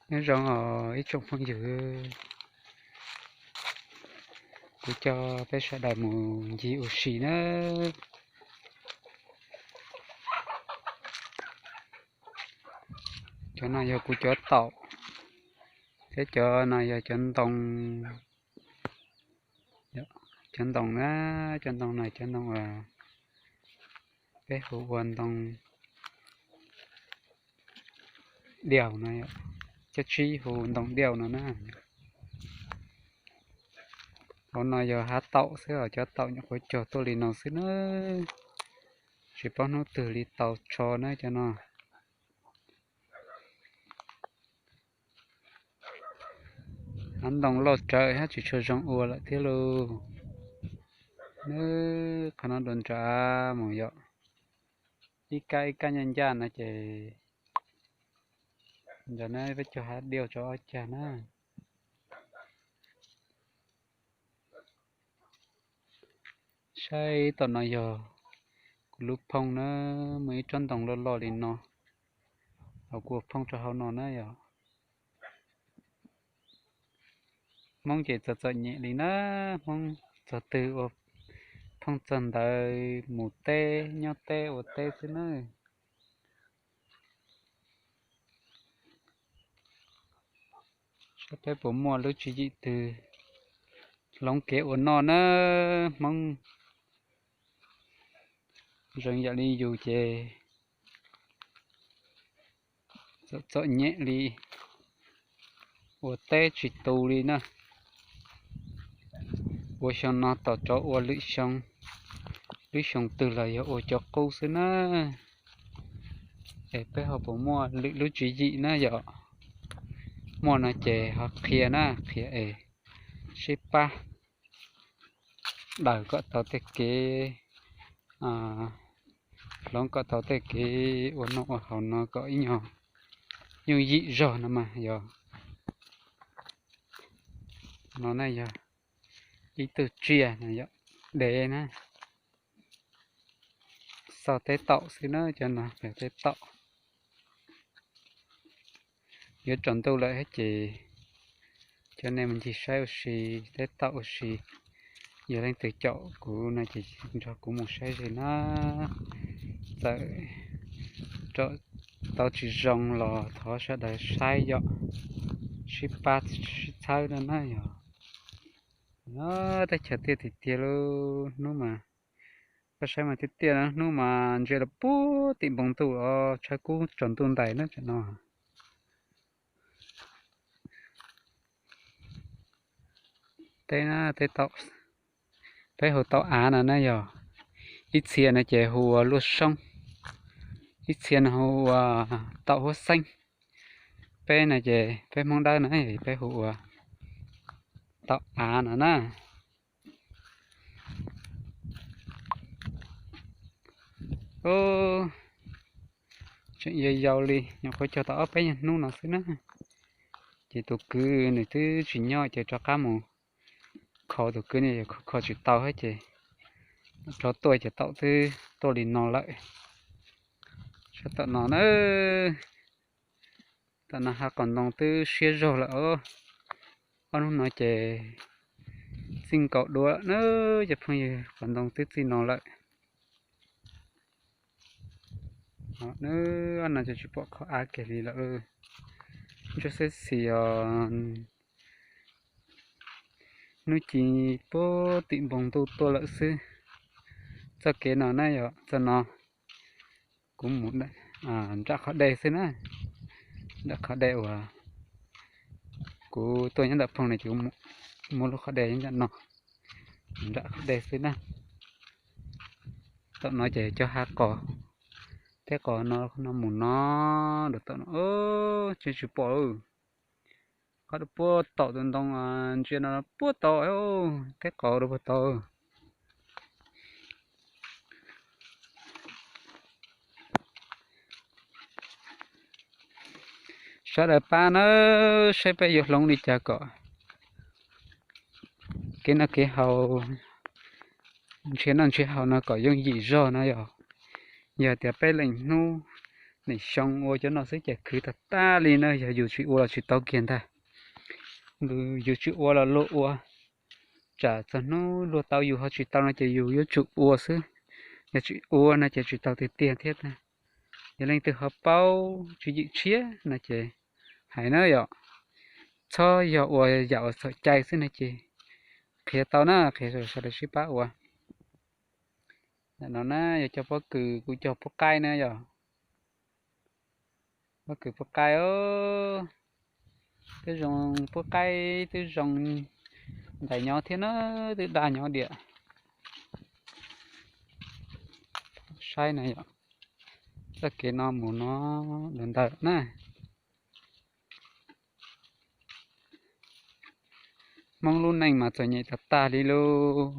Nyob zoo os ib tsoom phooj ywg, kuv coj peb sawv daws mus ncig ua si nawb. Cov no yog kuv cov taum, thiab cov no yog cov ntoo, cov ntoo na, cov ntoo no cov ntoo uas peb hu ua ntoo diaus no, cov tsib hu ntoo diaus no na. Hauv no yog hav taum xwb os, cov taum nyuam qhuav cog tuaj li no xwb na, tsis paub hnub twg li tau tsho na cov no. Hav ntoo loj rawv hab tsis tshua zoo ua lawm thiab lauj. Nws qhov no dua nram mus yom, ib kab ib kab ncaj ncaj no ces ntawm no peb cog hav diaus rau ob cag na. Saib tom no yog kuv lub phooj na, muaj ib tsob ntoo loj loj li no, hauv kuv ua phooj rau hauv no na yog. Hmoob ces txom txom nyem li na, Hmoob txog twg ua phooj txog ntawd mus teb nyob teb ua teb xwb na. Saib peb puas muaj lub tswv yim twg hloov kev ua noj na. Hmoob zoo yam li yus ces txom txom nyem li, ua teb tsis tu li na. Ua xyoo no tom rov ua lwm xyoo, lub xyoo twg los yog ua cov qub xwb na. Es peb ho puas muaj lwm lub tswv yim na yom? Muaj no ces ho qhia na, qhia es sib pab daws kom tau tej kev, hloov kom tau tej kev ua noj ua haus no kom ib nyuag yooj yim zog no mas yog. No na yog ib tug tsiaj no yog dev na, xauj teb taum xwb na, cov no yog teb taum. Yuav tsaus ntuj lawm thiab ces coj nej mus ncig saib ua si, teb taum ua si. Yog leej twg caum kuv no ces nrog kuv mus saib ze na. Txawm tau tsis zoo los thov sawv daws saib yom, sib pab sib txhawb no na yog. Teb chaws tiaj tiag tiag lub hnub mas, koj saib mas tiaj tiaj no, hnub mas ntsia los puag tim npoo ntuj os, tshav kub tsaus ntuj ntais na tam no. Teb na, teb taum, peb hu taum av no na yog. Ib txhia no ces hu ua luaj soob, ib txhia no hu ua taum huab xeeb. Peb no ces peb Hmoob Dawb no peb hu ua taum av no na. Tseem yau yau li, nyuam qhuav cog tau ob peb nyuag hnub no xwb na. Ces tus kwv nws twb tsis nyob ces rov qab mus kho tus kwv no, kho tsis tau thiab ces rov tuaj ces taum twb tuaj li no lawm. Saib tom no na, tom no hav qos ntoo twb siab zog lawm os. Ob hnub no ces txij nkaus dua na, cov phooj ywg, qos ntoo twb txij no lawm. Ob no ces tsis pom qhov av kiag li lawm. Ntsuab xwb xis os, hnub ci puag tim npoo ntuj tuaj lawm xwb. Txoj kev no na yog txoj no, kuv mus nram qhov dej xwb na, nram qhov dej uas kuv tuaj nyob ntawm phooj no ces kuv muab lub qhov dej nyob nram no, nram qhov dej xwb na. Tom no ces cov hav qos, teb qos no, no mus no, rau tom no, tsis tsis pom. Qhov rau puag tom tus ntoo ntsia no puag tom, teb qos rau puag tom. Sawv daws pab nawb, saib peb yuav hloov li cas kom kev noj kev haus, nrhiav noj nrhiav haus no kom yooj yim zog no yog. Yog tias peb leej hnub Nees xyoo ua cov no xwb ces khwv tag tag li na, yog yus tsis ua los tsis tau kiag ntag. Yus tsis ua los luag ua, tsam txog hnub luag tau yus ho tsis tau no ces yus yuav tsum ua xwb, yog tsis ua no ces tsis tau tiag tiag thiab. Yog leej twg ho paub tswv yim tshiab no ces hais na yom, txhob yog ua yam uas txhaum cai xwb no ces qhia tau na, qhia sawv daws sib pab ua. Ntawm no na yog cov pob kws kuv cog pub qaib na yom, pob kws pub qaib os, twb zoo pub qaib twb zoo ntais nyob thiab na, twb daj nyob diam. Saib na yom, txoj kev no mus no ntawm ntawm na. Hmoob lub neej mas txom nyem tag tag li lauj.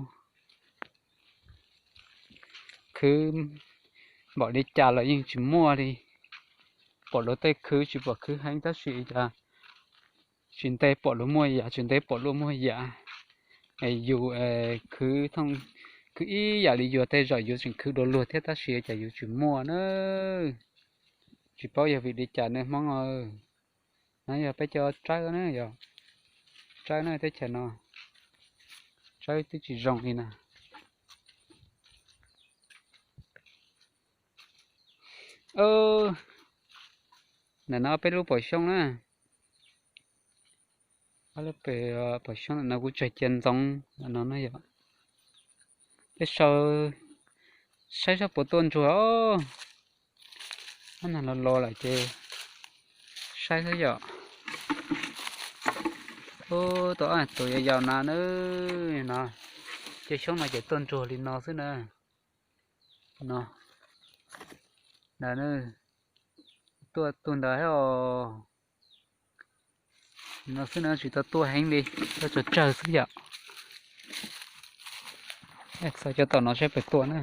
Khwv npaum li cas los yeej tsis muaj li. Pom luag tej khwv tsis pom khwv heev tab sis cas tsis ntev pom luag muaj yam, tsis ntev pom luag muaj yam. Es yus khwv, khwv ib yam li yus tej zaum yus tseem khwv dua luag thiab tab sis cas yus tsis muaj na. Tsis paub yog vim li cas ne Hmoob. Na yog peb cov tsawb na yog, tsawb na teb chaws no, tsawb twb tsis zoo li na. Ntawm no peb lub pom xyoob na, peb lub pom xyoob ntawm no kuv tseg cia ntxoov ntawm no na yom. Peb sau saib seb puas tuaj ntsuag os. Ob nag los los lawm ces saib xwb yom. Ub, tau ob tus yau yau na, no, ces xyoob no ces tuaj ntsuag li no xwb na. No, na, tuaj tus ntawd os. No xwb na, tsis tau tuaj heev li, tuaj tsawg tsawg xwb yom. Xauj cov tom no saib puas tuaj na.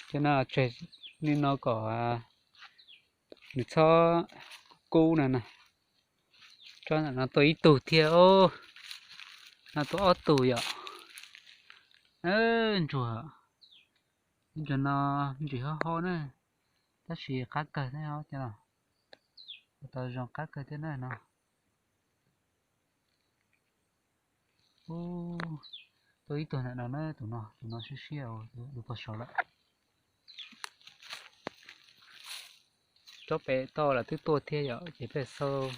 Cov no tseg li no kom nws txhob kub na na. Tsob ntawm no tuaj ib tug thiab os. No tuaj ob tug yom. Ntsuag, ntsuag no ntsim ho ho na, tab sis qab kawg thiab os, ua tau zoo qab kawg thiab na no. Tuaj ib tug ntawm no na, tus no, tus no siab siab, tus puag saud lawm. Tsob pem toj los twb tuaj thiab yom, ces peb xauj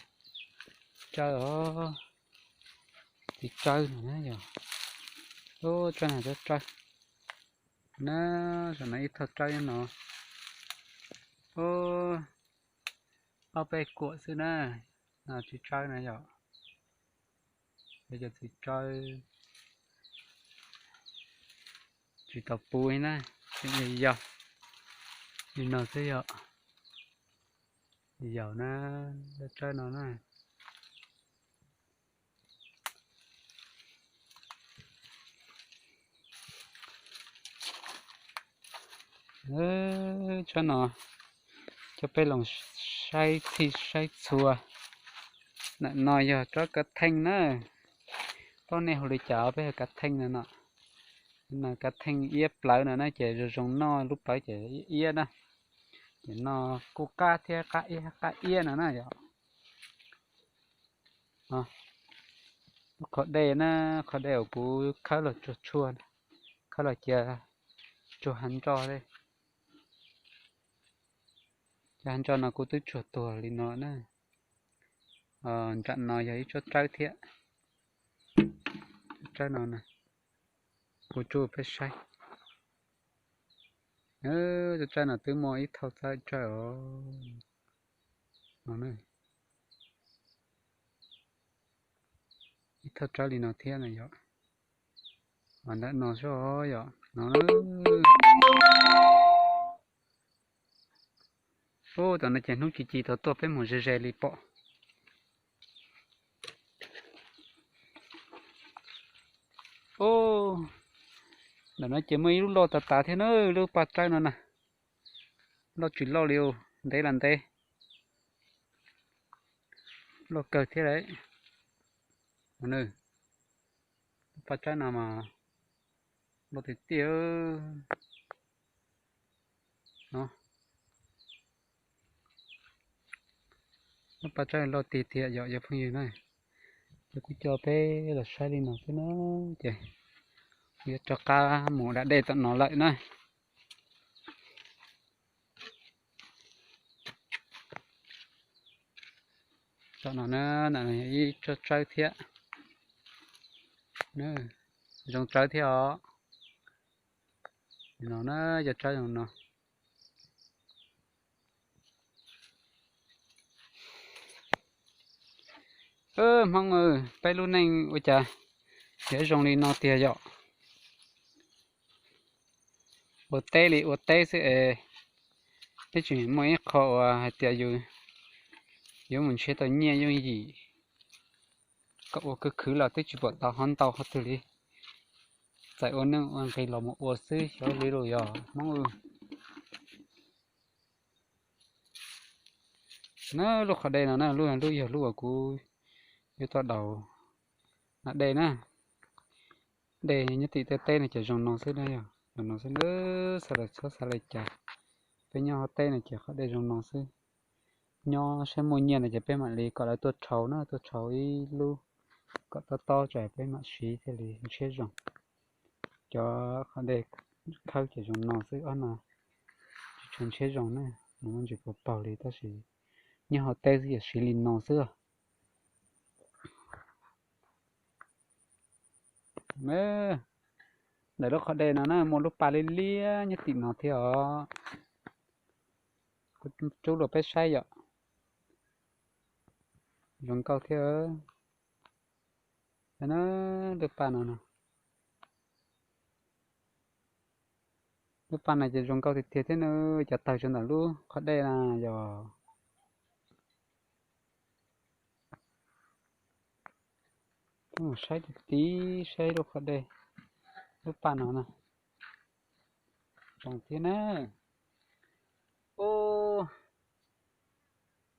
tsawb os. Txiv tsawb no na yom. Ub, tsawb no, tsawb tsawb na, saum no ib thaj tsawb no. Ub, ob peb kuam xwb na, no txiv tsawb na yom. Peb cov txiv tsawb tsis tau puv na, tseem yau li no xwb yom. Yau na, tsawb no na. Tsawb no, coj peb los saib txhij saib txhua. Ntawm no yog tsob kav theej na. Paub nej hu li cas, peb hu kav theej no no. No kav theej iab plawv no na, ces zoo zoo noj, lub plawv ces iab iab na. Ces noj kuj qab thiab, qab iab qab iab no na yom. Lub qhov dej na, qhov dej uas kuv khawb los tsuag tsuag, khawb los cia tsuag hav ntso li. Cov hav ntso no kuv twb tsuag tuag li no na. Nram no yog ib tsob tsawb thiab. Tsob tsawb no, kuv tsuj peb saib. Tsob tsawb no twb muaj ib thauj tsawb os. Ib thauj tsawb li no thiab no yom. Mas ntawm no xwb yom no. Ub, tam no ces hnub ci ci tau tuaj, peb mus ze ze li pom. Ub, ntawm no ces muaj ib lub loj tas tas thiab na, lub paj tsawb no na. Loj tsis loj li, ntev los ntev. Loj kawg thiab lauj. Lub paj tsawb no mas loj tiag tiag. no. Lub paj tsawb loj tiag tiag yom cov phooj ywg na. Ces kuv coj peb los saib li no xwb na, ces kuv yuav rov qab mus da dej tom no lawm na. Tom no na, ib tsob tsawb thiab, zoo tsawb thiab os. No na, cov tsawb zoo no. Hmoob, peb lub neej ua cas yuav zoo li no tiag yom? Ua teb li ua teb xwb es, twb tsis muaj ib qho uas hais tias yus yuav mus nrhiav tau nyiaj yooj yim kom ua khwv khwv los twb tsis pom tau ho ntau qhov twg li. Txawm ua neej ua nqis los mus ua xwb xyov li los yog Hmoob. Na, lub qhov dej no na, lub lub yog lub uas kuv yuav tuaj daus da dej na. Dej nyob tim tej teb no ces zoo no xwb na, yog zoo no xwb na, xav lawm txhob xav li cas. Peb nyob hauv teb no ces qhov dej zoo no xwb. Nyob saib muaj nyiaj no ces peb mam li kom lawv tuaj rhaus na, tuaj rhaus ib lub kom tob tob tsam peb mam siv thiaj li ntshiab zoo. Cov qhov dej khawb ces zoo no xwb, ob no tsis tshua ntshiab zoo na, nws muaj ntsis paug paug li tab sis nyob hauv teb xwb ces siv li no xwb. Ntawm lub qhov dej no na muaj lub paj liab liab nyob tim no thiab os. Kuv rub rau peb saib yom. Zoo nkauj thiab. Lub paj no, lub paj no ces zoo nkauj tiag tiag thiab na, cov tawg rau ntawm lub qhov dej na yog. Mus saib tib saib lub qhov dej, lub paj no na. Zoo thiab na. Ub,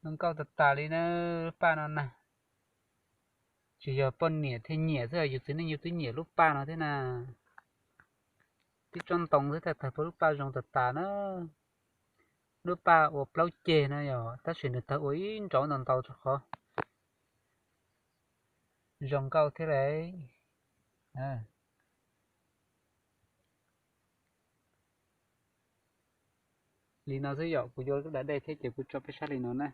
zoo nkauj tas tas li na, lub paj no na. Tsis yog poj niam thiaj nyiam xwb, yus txiv neej yus twb nyiam lub paj no thiab na. Tib tsob ntoo xwb tag tag pab lub paj zoo tas tas na. Lub paj ua plaub ceg no yog tab sis nws tawg ua ib nrov ntau ntau rau qhov zoo nkauj thiab lauj. Li no xwb yom, kuv yuav da dej thiab ces kuv tso peb saib li no na.